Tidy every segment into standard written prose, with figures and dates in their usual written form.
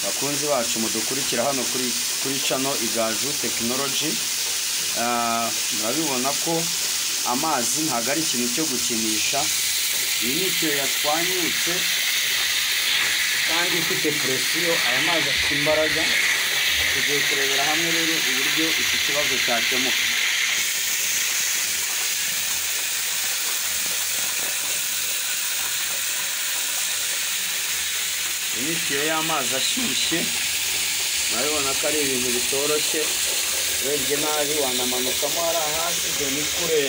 Bakunzi bacu mudukurikira hano kuri channel Igaju Technology, murabibona ko amazi ntabwo ari ikintu cyo gukinisha. Iyi ni itiyo yashwanyutse kandi ifite presiyo, aya mazi afite imbaraga. Tugiye kurebera hamwe rero uburyo iki kibazo cyakemuka. Iyi ni itiyo y'amazi ashyushye, murabibona ko ari ibintu bitoroshye. Urebye nabi wanamanukamo hariya hasi, dore ni kure.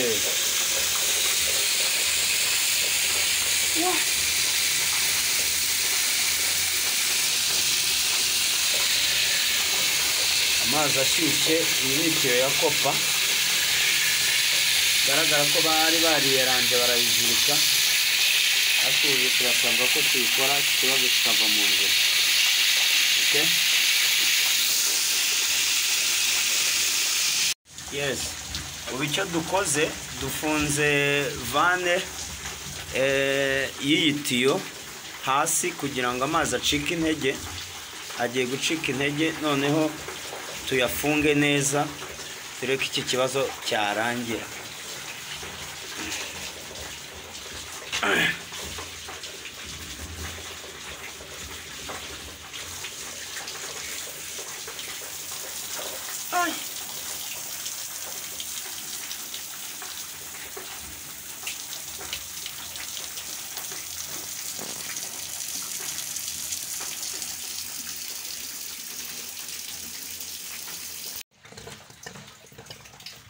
Amazi ashyushye, iyi ni itiyo ya kopa, bigaragara ko bari bariyeranje barayizirika, ariko ubu turasabwa ko tuyikora iki kibazo kikava mu nzira. Okay? Yes. Ubu icyo dukoze, dufunze vane y'iyi tiyo hasi kugira ngo amazi acike intege. Agiye gucika intege, noneho tuyafunge neza tureke iki kibazo cyarangira.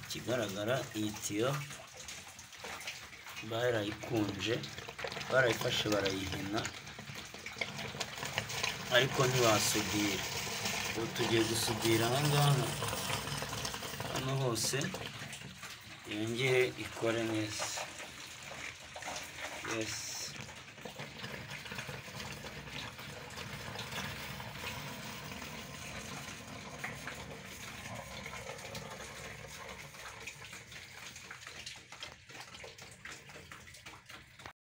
Ikigaragara iyi tiyo barayikunje, barayifashe barayihina, ariko ntibasudira. Ubu tugiye gusudira aha ngaha hano hose, yongere ikore neza. Yes.